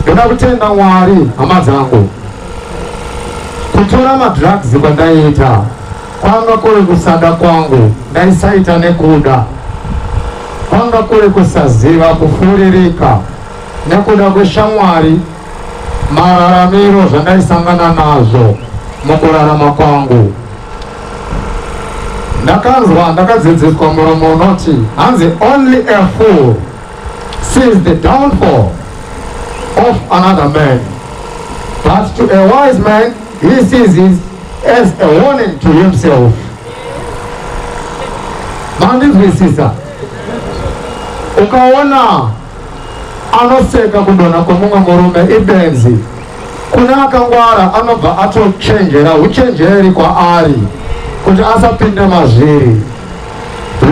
Ndoda kutenda Mwari hama dzangu. Kutora madrugs kwandaiita kwanga kuri kusada kwangu, ndaisaita nekuda. Kwanga kuri kusaziva, kufuririka nekuda kweshamwari, mararamiro zvandaisangana nazvo mukurarama kwangu. Ndakanzwa ndakadzidziswa muromo unoti hanzi only a fool sees the downfall of another man, but to a wise man he sees it as a warning to himself. Mandinzwisisa? Ukaona anoseka kudonha kwemumwe murume ibenzi. Kune akangwara anobva atochenjera uchenjeri kwaari kuti asapinde mazviri.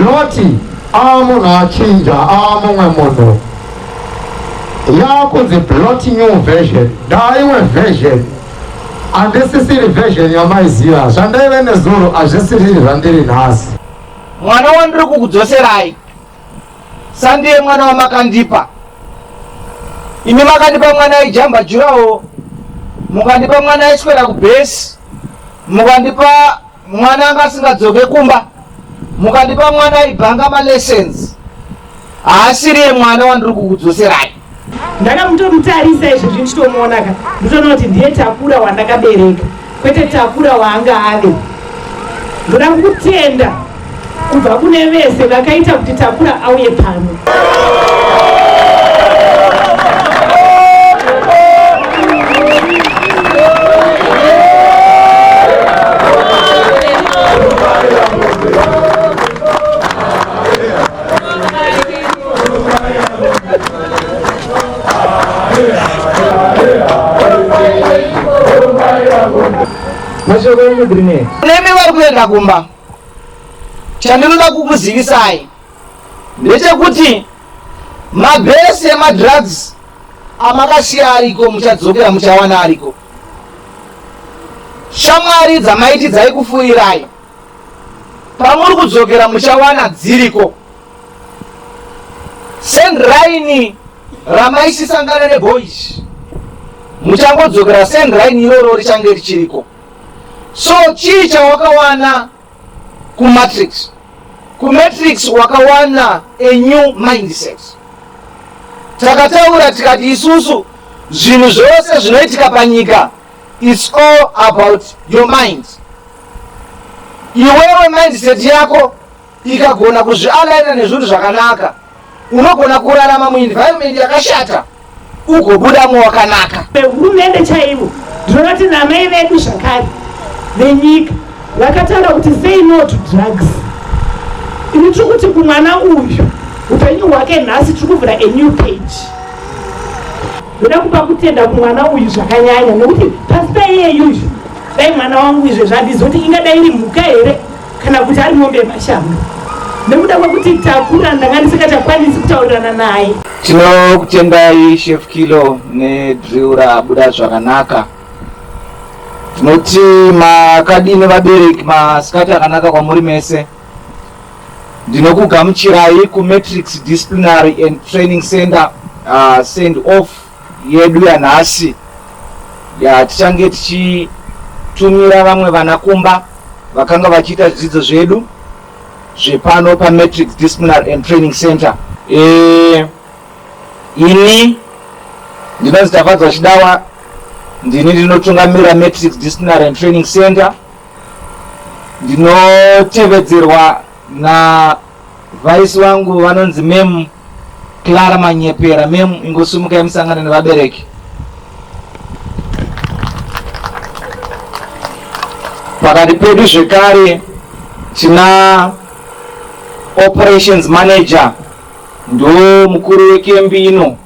Loti ava munhu achinja, ava mumwe munhu. Yakunzi Blot New Version, ndaiwe version. Handisisiri version yamaiziva, zvandaive nezuro hazvisiri zvandiri nhasi. Mwana wandiri kukudzoserai sandiye mwana wamakandipa. Imi makandipa mwana aijamba jurawo, mukandipa mwana aiswera kubhesi, mukandipa mwana anga asingadzoke kumba, mukandipa mwana aibhanga malessons. Haasiriye mwana wandiri kukudzoserai. Ndakamutomutarisa izvezvi ndichitomuona ka, ndotoona kuti ndiye Takura wandakabereka, kwete Takura waanga ave. Ndoda kukutenda kubva kune vese vakaita kuti Takura auye pano. Mashoko emugrineti. Nemi vari kuenda kumba, chandinoda kukuzivisai ndechekuti mabhesi emadrugs amakasiya ariko, muchadzokera muchawana ariko. Shamwari dzamaiti dzaikufurirai pamuri kudzokera muchawana dziriko. Sendiraini ramaisisangana neboys muchangodzokera sendiraini iroro richange richiriko. So chii chawakawana kumatrix? Kumatrix wakawana a new mindset. Takataura tikati isusu zvinhu zvose zvinoitika panyika it's all about your mind. Iwewe mindset yako ikagona kuzvialaina nezvinhu zvakanaka, unogona kurarama muenvironment yakashata ugobudamo wakanaka. Vehurumende chaivo ndinoti namai vedu zvakare venyika vakataura kuti say no to drugs. Ini tiri kuti kumwana uyu upenyu hwake nhasi tiri kuvhura a new page. Ndoda kupa kutenda kumwana uyu zvakanyanya nekuti pasi paiyeyuyu dai mwana wangu izvezvi handizivi kuti ingadai iri mhuka here kana kuti ari mombe yemashango nekuda kwekuti takura ndanga ndisingachakwanisi kutaurirana naye. Tinokutendai Chef Kilo nedrill rabuda zvakanaka. Tinoti makadini vabereki, masikati akanaka kwamuri mese. Ndinokugamuchirai kuMatrix Disciplinary and Training Center send off yedu yanhasi yatichange tichitumira vamwe vana kumba vakanga vachiita zvidzidzo zvedu zvepano paMatrix Disciplinary and Training Center. E, ini ndinonzi Tafadzwa Chidawa, ndini ndinotungamira Matrix Disciplinary and Training Center. Ndinotevedzerwa na vice vangu vanonzi Mem Clara Manyepera. Mem, ingosimukai musangane nevabereki. Pakati pedu zvekare tina operations manager, ndo mukuru wekembi ino.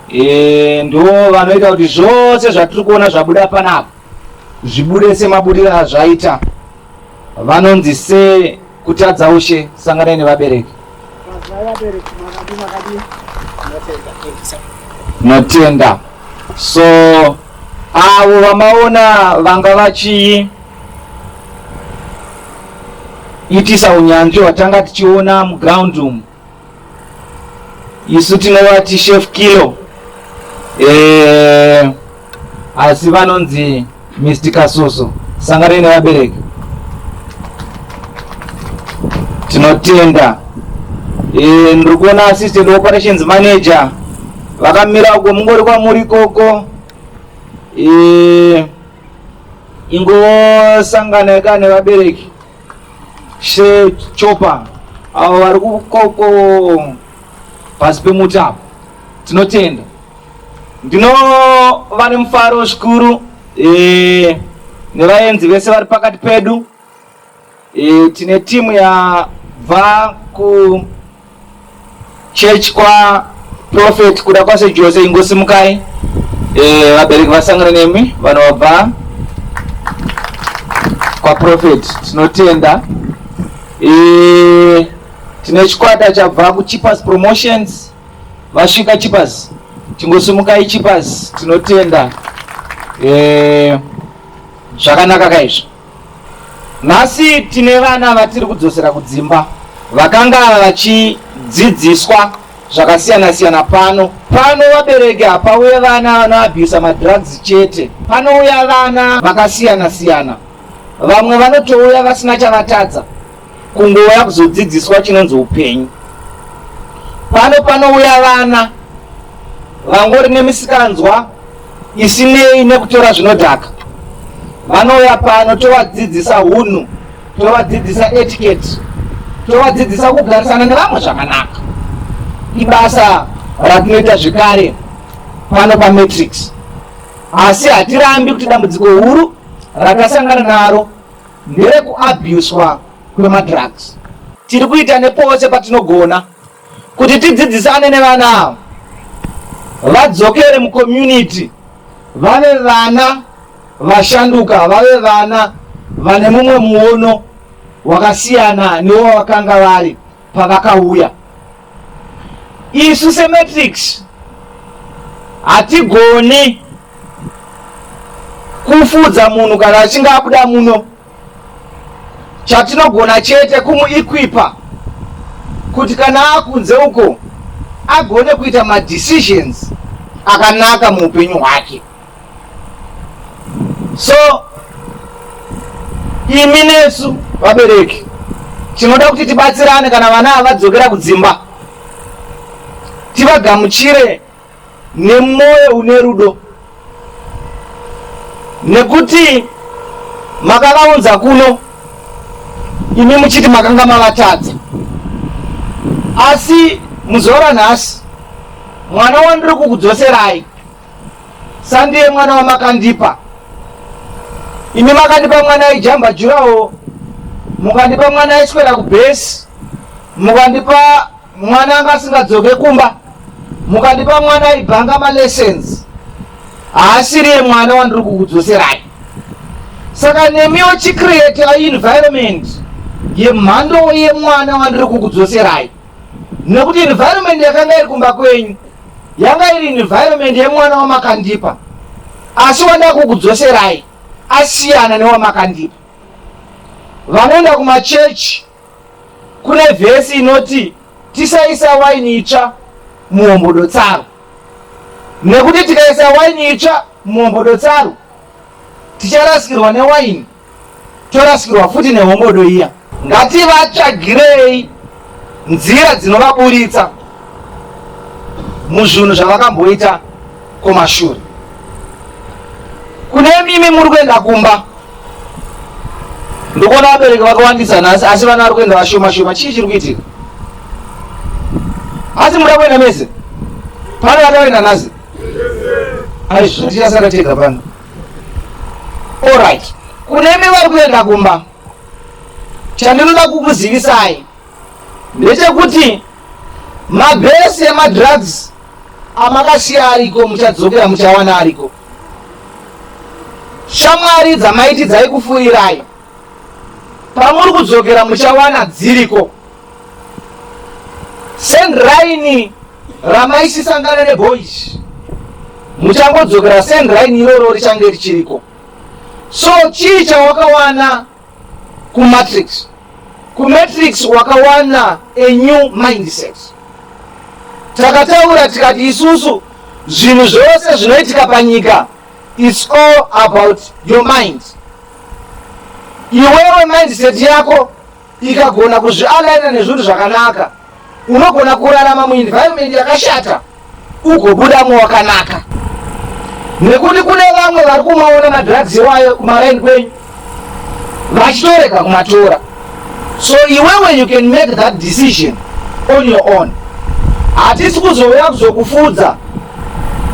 E, ndo vanoita kuti zvose zvatiri kuona zvabuda panapa zvibude semabudiro azvaita. Vanonzi se kutadza ushe, sanganai nevabereki. Notenda. So avo vamaona vanga vachiitisa unyanzvi hwatanga tichiona muground umu, isu tinovati Chef Kilo. E, asi vanonzi Mr Kasusu. Sanganai nevabereki. Tinotenda. E, ndiri kuona assistant operations manager vakamira uko, mungori kwamuri ikoko. E, ingosangana ka nevabereki shechopa avo vari kukoko pasi pemuti apo. Tinotenda. Ndinova nemufaro zvikuru e, nevaenzi vese vari pakati pedu. E, tine timu yabva ku church kwa Prophet Kuda kwase Jose. Ingosimukai, e, vabereki vasangana nemi vanobva kwa Prophet. Tinotenda. E, tine chikwata chabva kuChipas Promotions. Vasvika Chipas, chingosimukai Chipas. Tinotenda. E, zvakanaka kaizvo. Nhasi tine vana vatiri kudzosera kudzimba vakanga vachidzidziswa zvakasiyana siyana pano. Pano vabereki, hapauye vana vanoabhusa madrugs chete, panouya vana vakasiyana siyana. Vamwe vanotouya vasina chavatadza, kungouya kuzodzidziswa chinonzi upenyu. Pano panouya vana vangori nemisikanzwa isinei nekutora zvinodhaka. Vanouya pano, tovadzidzisa hunhu, tovadzidzisa etiquette, tovadzidzisa kugarisana nevamwe zvakanaka. Ibasa ratinoita zvekare pano paMatrix. Asi hatirambi kuti dambudziko huru ratasangana naro nderekuabhuswa kwemadrugs. Tiri kuita nepose patinogona kuti tidzidzisane nevana ava vadzokere mucommunity, vave vana vashanduka, vave vana vane mumwe muono wakasiyana newavakanga vari pavakauya. Isu seMatrix hatigoni kufudza munhu kana achinge abuda muno. Chatinogona chete kumuequipa kuti kana akunze uko agone kuita madecisions akanaka muupenyu hwake. So imi nesu vabereki tinoda kuti tibatsirane kana vana ava vadzokera kudzimba, tivagamuchire nemwoyo une rudo, nekuti makavaunza kuno imi muchiti makanga mavatadza. Asi muzuva ranhasi mwana wandiri kukudzoserai sandiye mwana wamakandipa imi. Makandipa mwana aijamba jurawo, mukandipa mwana aiswera kubhesi, mukandipa mwana anga asingadzoke kumba, mukandipa mwana aibhanga malessons. Haasiriye mwana wandiri kukudzoserai. Saka nemiwo chicreate environment yemhando yemwana wandiri kukudzoserai, nekuti environment yakanga iri kumba kwenyu yanga iri environment yemwana wamakandipa, asi wanda kukudzoserai asiyana newamakandipa. Vanoenda kumachechi, kune vhesi inoti tisaisa waini itsva muhombodo tsaru, nekuti tikaisa waini itsva muhombodo tsaru ticharasikirwa newaini, torasikirwa futi nehombodo iya. Ngativatsvagirei nzira dzinovaburitsa muzvinhu zvavakamboita kumashure. Kune mimi muri kuenda kumba, ndikuona vabereki vakawandisa nhasi, asi vana vari kuenda vashoma shoma. Chii chiri kuitika? Asi muda kuenda mese? Pane vakaenda nhasi? Aizvo, tichasara tega pano. Alright, kunemi vari kuenda kumba, chandinoda kukuzivisai ndechekuti mabhesi emadrugs amakasiya ariko, muchadzokera muchawana ariko. Shamwari dzamaiti dzaikufurirai, pamuri kudzokera muchawana dziriko. Sendraini ramaisisangana neboys, muchangodzokera sendraini iroro richange richiriko. So chii chawakawana kuMatrix? KuMatrix wakawana a new mindset. Takataura tikati isusu Zvinhu zvose zvinoitika panyika, it's all about your mind. Iwewe mindset yako ikagona kuzvialaina nezvinhu zvakanaka, unogona kurarama muenvironment yakashata ugobudamo wakanaka. Nekuti kune vamwe vari kumaona madrugs iwayo kumaraini kwenyu vachitorega kumatora. So iwewe you can make that decision on your own. Hatisi kuzouya kuzokufudza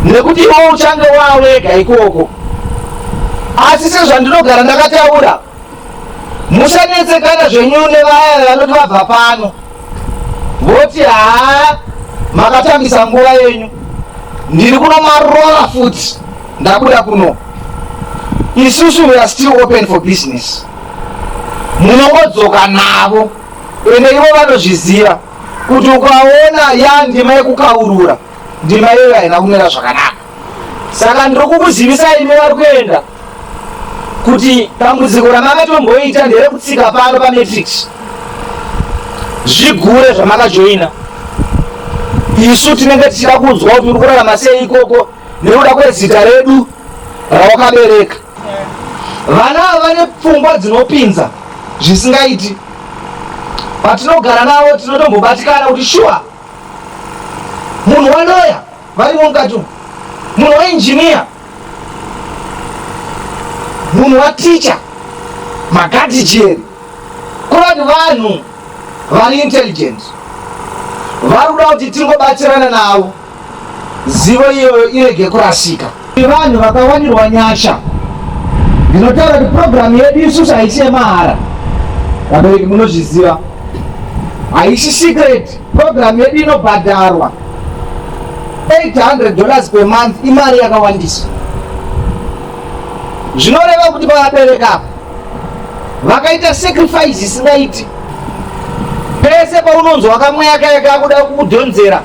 nekuti iwe uchange wawega ikoko. Asi sezvandinogara ndakataura, musanetsekana zvenyu nevaya vanoti vabva pano voti haa, makatambisa nguva yenyu, ndiri kunomarova futi ndabuda kuno. Isusu we are still open for business. Munongodzoka navo, ende ivo vanozviziva kuti ukaona ya ndima yekukaurura, ndima iyoyo haina kumira zvakanaka. Saka ndiri kukuzivisai imi vari kuenda kuti dambudziko ramakatomboita nderekutsika pano pamatrix zvigure zvamakajoina. Isu tinenge tichida kunzwa kuti uri kurarama sei ikoko nekuda kwezita redu rawakabereka. Vana ava vane pfungwa dzinopinza zvisingaiti. Patinogara navo tinotombobatikana kuti shuwa munhu waloya varimo mukati umu, munhu wainjiniya, munhu waticha, magadhijeri, kuvati vanhu vari intelligent vari kuda kuti tingobatsirana navo, zivo iyoyo irege kurasika. Vanhu vakawanirwa nyasha. Ndinotaura kuti purogiramu yedu isusu haisi yemahara, vabereki munozviziva, haisi secret. Purogiramu yedu inobhadharwa $800 per month, imari yakawandisa. Zvinoreva kuti pavabereki apa vakaita sacrifice isingaiti. Pese paunonzwa kamweya kaya kakuda kukudhonzera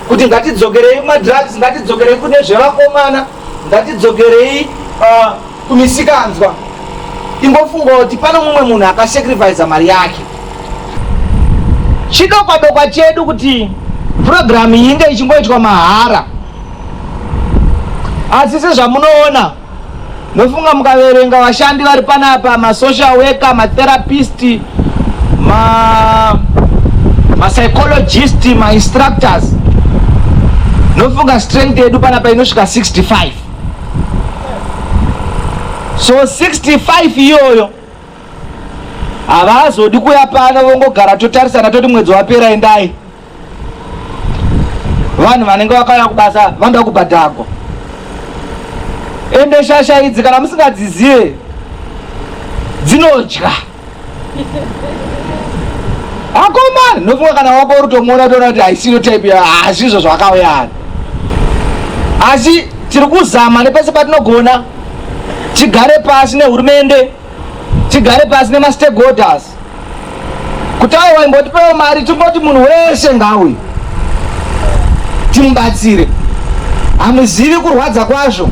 kuti ngatidzokerei kumadrugs, ngatidzokerei kune zvevakomana, ngatidzokerei kumisikanzwa, ingofunga kuti pano mumwe munhu akasacrifice mari yake. Chidokwadokwa chedu kuti purogiramu iyi inge ichingoitwa mahara, asi sezvamunoona, nofunga mukaverenga vashandi vari panapa, masocial worker, matherapist, mapsychologist, mainstructors, nofunga strength yedu panapa inosvika 65. So 65 iyoyo havazodi kuya pano vongogara totarisana toti mwedzi wapera endai. Vanhu vanenge vakauya kubasa vanoda kubhadhagwa. Ende shasha idzi kana musingadzizive dzinodya akomana. Nofunga kana wako uri tomuona toona kuti haisiro type hazvizvo zvakauyana. Asi tiri kuzama nepese patinogona, tigare pasi nehurumende, tigare pasi nemastakeholders kuti aiwa, imbotipewo mari timboti munhu wese ngauye timubatsire. Hamuzivi kurwadza kwazvo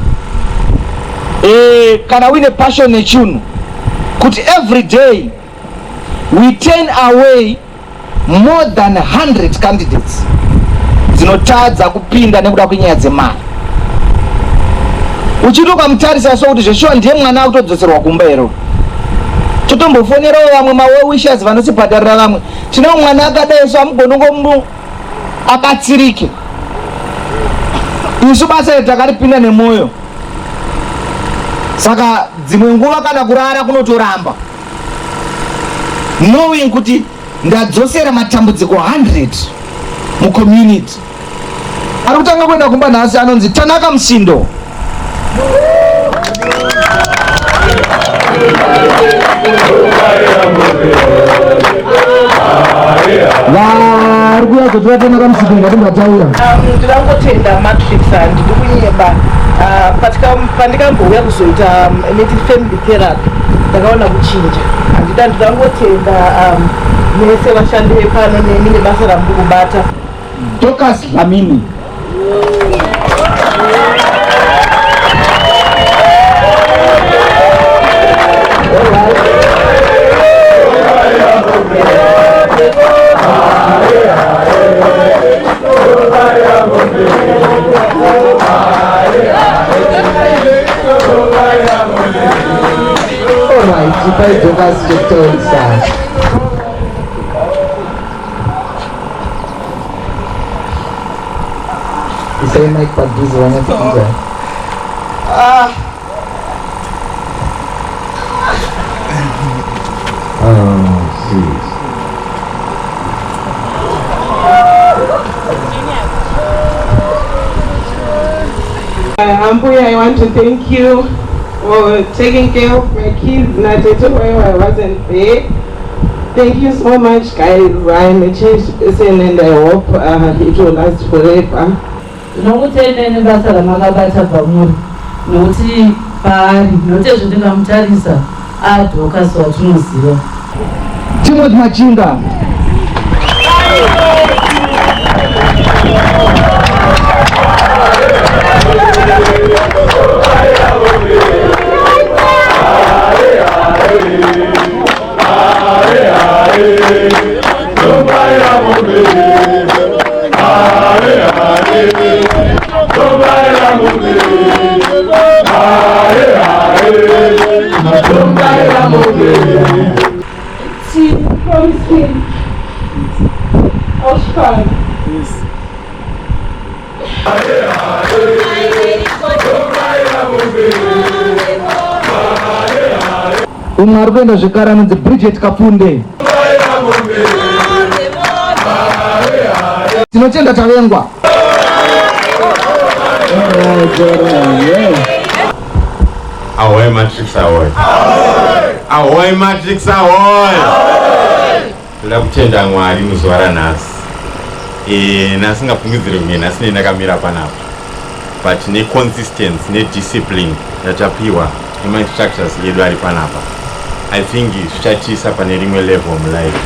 kana uine passion nechinhu, kuti every day we turn away more than 100 candidates dzinotadza kupinda nekuda kwenyaya dzemari. Uchiti ukamutarisa so kuti zveshuwa ndiye mwana akutodzoserwa kumba here? Totombofonerawo vamwe mawell-wishers vanosibhadharira vamwe, tine mwana akadai so amugonongo abatsirike. Isu basa iri takaripinda nemwoyo, saka dzimwe nguva kana kurara kunotoramba, knowing kuti ndadzosera matambudziko 100 mucommunity. Ari kutanga kuenda kumba nhasi anonzi Tanaka Musindo. Vari kuuya kuzotora Tanaka Musindo, ngatimbataura. Ndinangotenda Matrix, handidi kunyeba. Pandikambouya kuzoita inoti family therapy, ndakaona kuchinja. Handida, ndinangotenda mese vashandi vepano nemi nebasa ramuri kubata. Dorcas Dlamini. Chipai Dorcas chekutaurisa. Isai mic padhuze vanyatsokunzwa. Ah. Oh, jeez. Ambuya, I want to thank you for taking care of my kids. Natete while I wasn't there. Thank you so much, guys. I'm a changed person and I hope it will last forever. Ndinokutendai nebasa ramakabata pamuri nokuti paari nokuti ezvo ndingamutarisa aDorcas watinoziva. Timothy Machinga. Promising. Oscar. Umwe ari kuenda zvekare anonzi Bridget Kapfunde. Tinotenda tavengwa. Ahoy Matrix ahoy. Ahoy Matrix ahoy. Ndoda kutenda Mwari muzuva ranhasi. Eh, nasingafungidziri kunge nhasi nei ndakamira panapa. But neconsistency nediscipline yatapiwa nemainstructors edu ari panapa. I think zvichatiisa pane rimwe level mulife.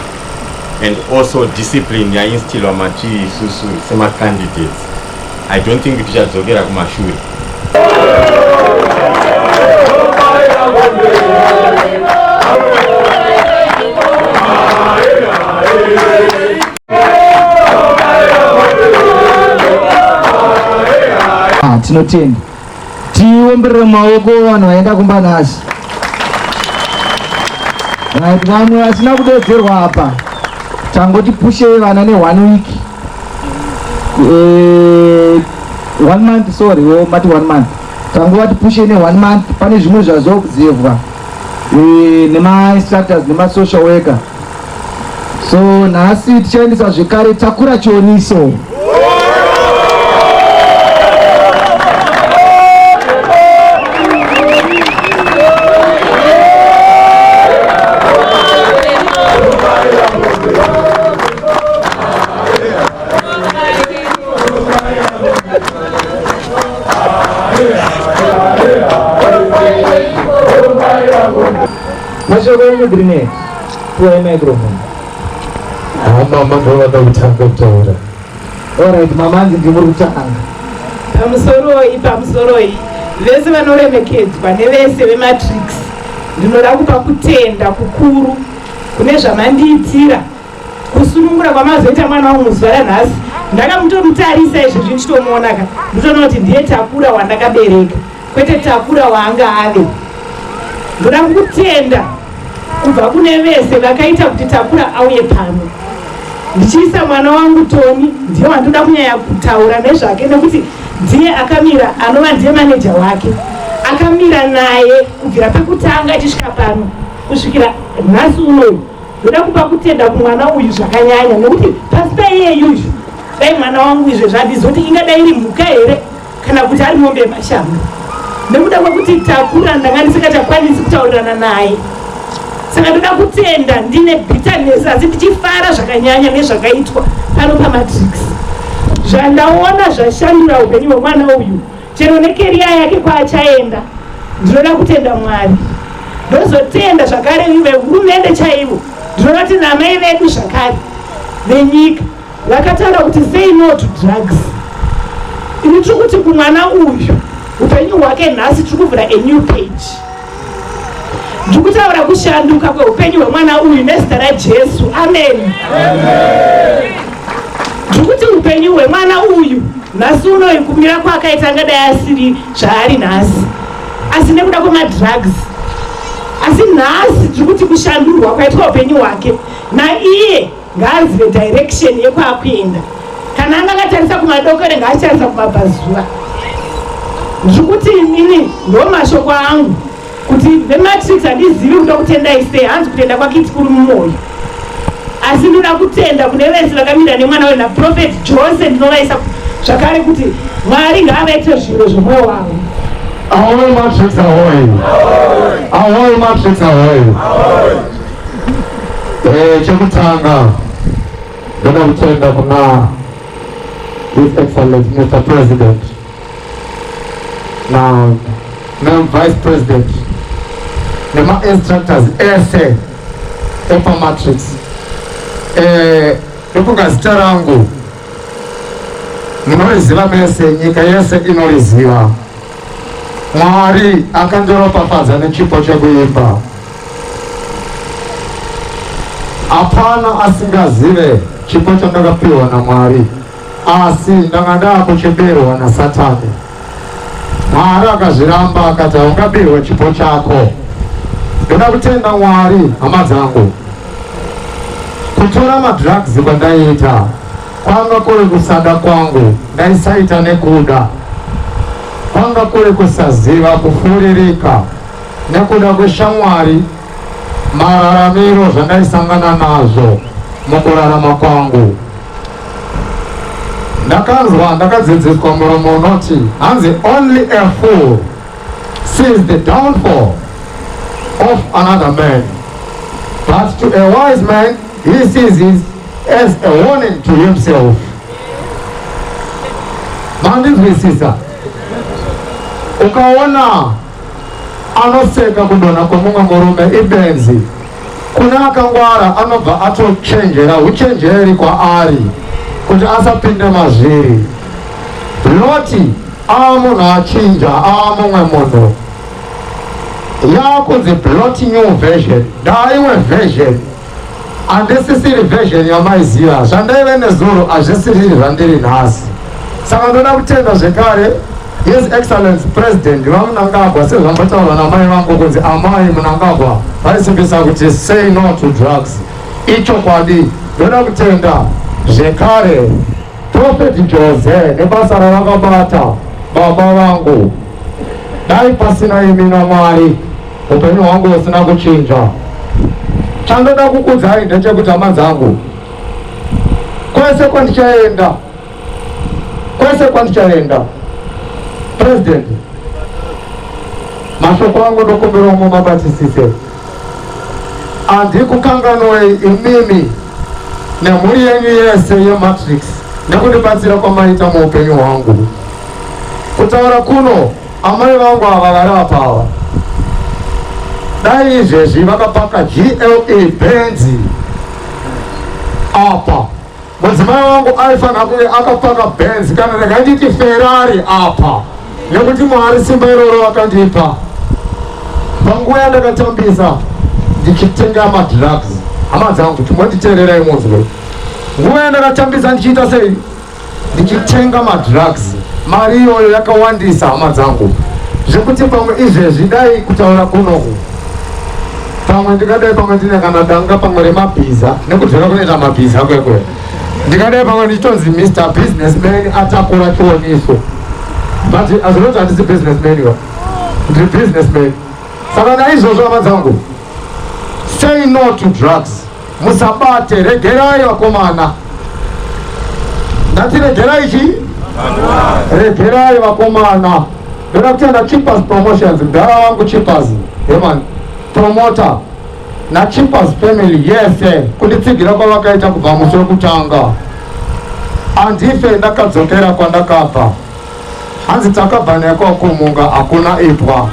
And also discipline yainstilwa matiri isusu semacandidates. I don't think tichadzokera kumashure. Ah, tinotenda. Tiomberere maoko vanhu vaenda kumba nhasi. Right, vamwe vasina kudedzerwa apa tangoti pushei vana ne one week, one month, sorry, oh, mati one month, tangova tipushei ne one month. Pane zvimwe zvazoobservwa nema-instructors nema-social worker, so nhasi tichaendesa zvekare Takura Chioniso. Mashoko enyu, Grinet, puwai microphone. Mama ndovada kutanga kutaura. Alright, mama, hanzi ndimuri kutanga. Pamusoroi, pamusoroi vese vanoremekedzwa nevese veMatrix. Ndinoda kupa kutenda kukuru kune zvamandiitira, kusunungura kwamazoita mwana wangu muzuva ranhasi. Ndakamutomutarisa izvezvi ndichitomuona ka, nditoona kuti ndiye Takura wandakabereka, kwete Takura waanga ave. Ndoda kutenda kubva kune vese vakaita kuti Takura auye pano, ndichiisa mwana wangu Tony. Ndiye wandoda kunyanya kutaura nezvake nekuti ndiye akamira, anova ndiye maneja wake, akamira naye kubvira pekutanga achisvika pano kusvikira nhasi unoyu. Ndoda kupa kutenda kumwana uyu zvakanyanya nekuti pasi paiyeyuyu dai mwana wangu izvo zvandizoti ingadai iri mhuka here kana kuti ari mombe yemashango, nekuda kwekuti Takura ndanga ndisingachakwanisi kutaurirana naye. Saka ndoda kutenda ndine bitterness asi ndichifara zvakanyanya nezvakaitwa pano paMatrix. Zvandaona zvashandura upenyu hwemwana uyu chero necareer yake kwaachaenda. Ndinoda kutenda Mwari, ndozotenda zvakare vehurumende chaivo. Ndinoda kuti namai vedu zvakare venyika vakataura kuti say no to drugs. Ini tiri kuti kumwana uyu, upenyu hwake nhasi tiri kuvhura a new page. Ndiri kutaura kushanduka kweupenyu hwemwana uyu nezita raJesu, amen. Ndiri kuti upenyu hwemwana uyu nhasi unoyu, kumira kwaakaita angadai asiri zvaari nhasi, asi nekuda kwemadrugs. Asi nhasi tiri kuti kushandurwa kwaitwa upenyu hwake naiye ngaazive direction yekwaakuenda. Kana anga akatarisa kumadokero ngaachitarisa kumabvazuva. Ndiri kuti inini ndo mashoko angu kuti vematrix handizivi kuda kutendai sei, hanzi kutenda kwakiti kuri mumwoyo. Asi ndoda kutenda kune vese vakamira nemwana wedu naProphet Jose, ndinovaisa zvakare kuti Mwari ngaavaite zviro zvomwoyo wavo. Ahoy Matrix ahoy. Ahoy Matrix ahoy. Chekutanga ndoda kutenda kuna His Excellency Mr. President na Ma'am Vice President nema-instructors ese epaMatrix. Ndofunga zita rangu munoriziva mese, nyika yese inoriziva. Mwari akandiropafadza nechipo chekuimba. Hapana asingazive chipo chandakapiwa naMwari, asi ndanga ndakuchibirwa naSatani. Mwari akazviramba akati haungabirwe chipo chako. Ndoda kutenda Mwari, hama dzangu. Kutora madrugs kwandaiita kwanga kuri kusada kwangu, ndaisaita nekuda. Kwanga kuri kusaziva, kufuririka nekuda kweshamwari, mararamiro zvandaisangana nazvo mukurarama kwangu. Ndakanzwa, ndakadzidziswa muromo unoti hanzi only a fool sees the downfall of another man, but to a wise man he sees it as a warning to himself. Mandinzwisisa? Ukaona anoseka kudonha kwemumwe murume ibenzi. Kune akangwara anobva atochenjera, uchenjeri kwaari kuti asapinde mazviri. Loti aa munhu achinja, aa mumwe munhu. Yakunzi Blot New Version, ndaimwe version. Handisisiri version yamaiziva, zvandaive nezuro hazvisisiri zvandiri nhasi. Saka ndoda kutenda zvekare His Excellency President vaMnangagwa, sezvambotaurwa namai vangu kunzi amai Mnangagwa vaisimbisa kuti say no to drugs. Ichokwadi. Ndoda kutenda zvekare Prophet Jose nebasa ravakabata baba vangu. Dai pasina imi naMwari, upenyu hwangu husina kuchinja. Chandoda kukudzai ndechekuti hama dzangu, kwese kwandichaenda, kwese kwandichaenda, President, mashoko angu ndokumbirawo mumabatisise. Handikukanganwei imimi nemhuri yenyu yese yeMatrix nekundibatsira kwamaita muupenyu hwangu. Kutaura kuno, amai vangu ava vari apa ava, dai izvezvi vakapaka GLE Benz apa, mudzimai wangu aifanira kunge akapaka Benz kana regai nditi Ferrari apa, nekuti Mwari simba iroro vakandipa panguva yandakatambisa ndichitenga madrugs. Hama dzangu, chimbonditeererai munzwe. Nguva yandakatambisa ndichiita sei? Ndichitenga madrugs, mari iyoyo yakawandisa hama dzangu, zvekuti pamwe izvezvi dai kutaura kunoku pamwe ndingadai pamwe ndine kana danga pamwe remabhiza, nekudzora kunoita mabhiza kwekwe, ndingadai pamwe ndichitonzi Mr Businessman atakura chioniso, but azvinoti handisi businessman iwa, ndiri businessman. Saka naizvozvo hama dzangu, say no to drugs. Musabate, regerai vakomana. Ndati regerai chi? Regerai vakomana. Ndoda kutenda Chippers Promotions, mdara wangu Chippers, Heman, promoter, naChippers family yese kunditsigira kwavakaita kubva musi wekutanga. Andife ndakadzokera kwandakabva. Hanzi takabva neko kumunga hakuna ipwa.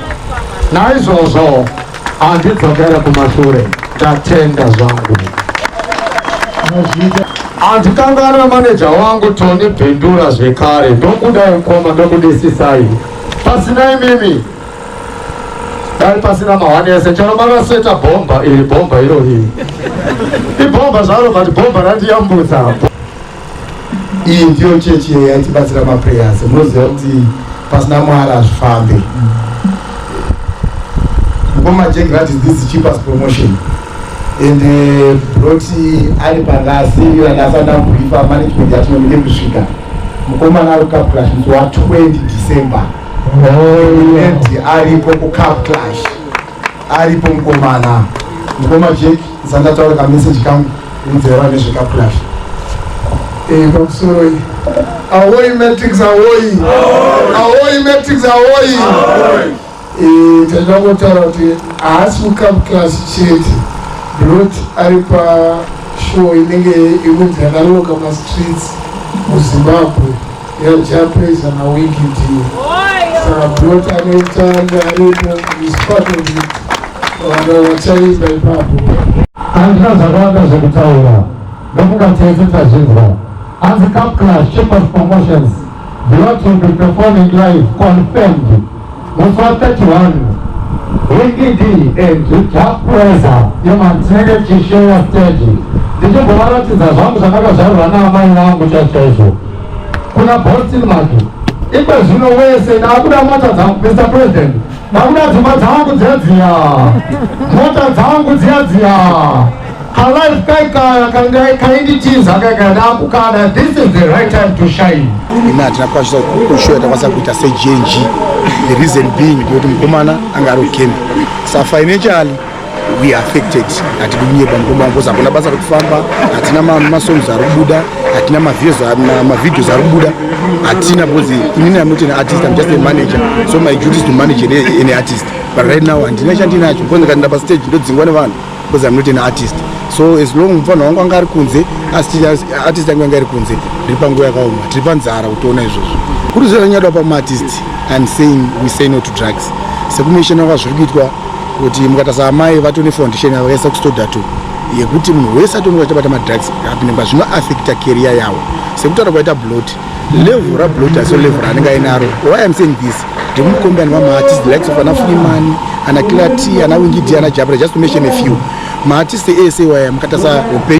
Naizvozvo handidzokere kumashure, ndatenda zvangu. Handikanganwe maneja wangu Tony Bindura zvekare, ndokudai mukoma, ndokudisisai. Pasina imimi dai pasina mahwani ese, chero makaseta bhomba iri, bhomba irori ibhomba zvaro, but bhomba randiyambutsa. Iyi ndiyo chechi yaitibatsira maprayers. Munoziva kuti pasina Mwari hazvifambe. Mukoma Jack that is this cheapest promotion and Blot ari pangasirira ndasanda kubriefa management yatinomide kusvika. Mukomana ari kuCup Clash musi wa20 December and aripo kuCup Clash, aripo mukomana. Mukoma Jack, ndisandataura kameseji kangu, unzera nezveCup Clash. Pamusoro, ahoy Matrix, ahoy, ahoy Matrix, ahoy! Tinoda kutaura kuti haasi kuCup Clash chete. Blot ari pashow inenge ikunzi yakalocka mastreets muZimbabwe, yaJah Prayzah naWinky D. Saka Blot anotanga aripo, is part of it, vanhu vachaimba ipapo. Handina zvakawanda zvekutaura, ndofunga tese tazvinzwa. Hanzi Cup Clash, Cheapest Promotions, Blot will be performing live, confirmed, musi wa31, Winky D and Jah Prayzah. Yeman, tinenge tichisheya stage, ndichimbovaratidza zvangu zvandakazvarwa naamai vangu chaizvo kuna Boston Maki. Ikwe zvino wese ndakuda mota dzangu, Mr President, ndakuda dzimba dzangu dziya dziya, mota dzangu dziya dziya, kalife kaikaya kainditiza kaikaya, ndakukada. This is the right time to shine. Imi hatina kukwanisa kushow yatakwanisa kuita seGNG. The reason being ndekuti mukomana anga ari kucamp, sa financially we are affected. Hatidi kunyepa, mukoma, because hakuna basa rekufamba, hatina masongs ari kubuda, hatina mavideos ari kubuda, hatina, because inini am not an artist, I'm just a manager. So my duty is to manage an artist, but right now handina chandinacho, because ndikaenda pastage ndodzingwa nevanhu, because I'm not an artist. So as long mufana wangu anga ari kunze, artist yangu anga ari kunze, ndiri panguva yakaoma, tiri panzara kutoona izvozvo. Kuri zvanyadwa pamaartist, I'm saying we say no to drugs, sekumishina kwazviri kuitwa, kuti mukatarisa amai vatone foundation yavakaisa kuStodart yekuti munhu wese atonge achabata madrugs apinengwa, zvinoaffecta career yavo. Sekutaura kwaita Blot, level raBlot asiyo level raanenge ainaro. Why I'm saying this, ndikumucompare nemamaartist likes of ana Freeman, ana Killer T, ana Winky D, ana Jabra, just to mention a few maartist ese waya. Mukatarisa upenyu